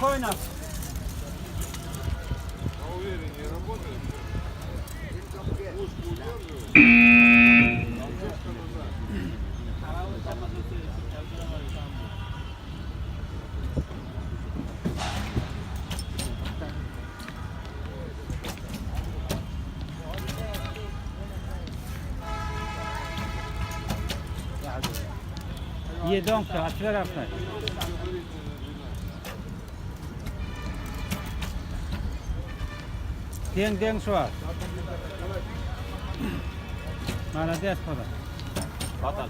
Spokojno. Ýedi oňsa, atyber arkaý. Deň deň şu wagt. Malades Polat. Batal.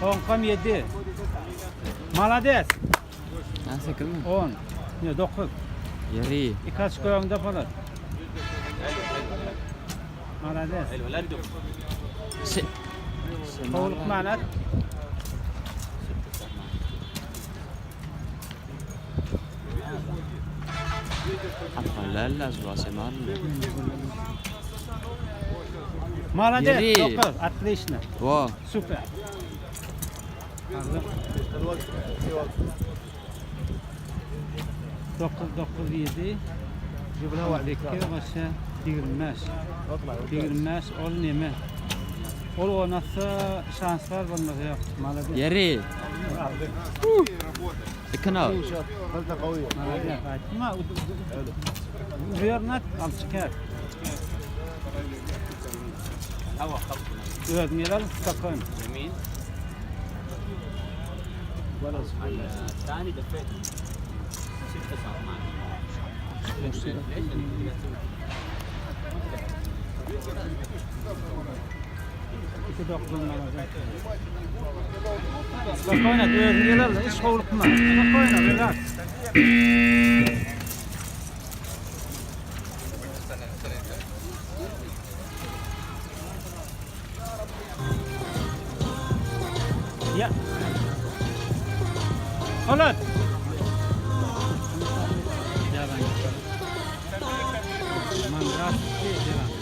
Soňkam ýedi. Malades. Ha, sekizmi? 10. Ne 9. Ýeri. Iki açko öňde Polat. Malades. Se. Howlukman at. Malades. Ýeri. 9. Отлично. Wo. Super. 9 9 7 2 başa 25. 25 ol neme? Ol oynatsa şanslar bolmasa yok. Malades. Ýeri. Iki nol. Malades. Aytma. Uýarnat al çıkar. Özüň gel al, spokojno. يمين الثاني دفيته 6 9 ليش؟ 2 9 malades. Spokojno, özüň gel al, hiç howlukma. Spokojno, relax. Ya. Polat. Devam. Mangraf devam.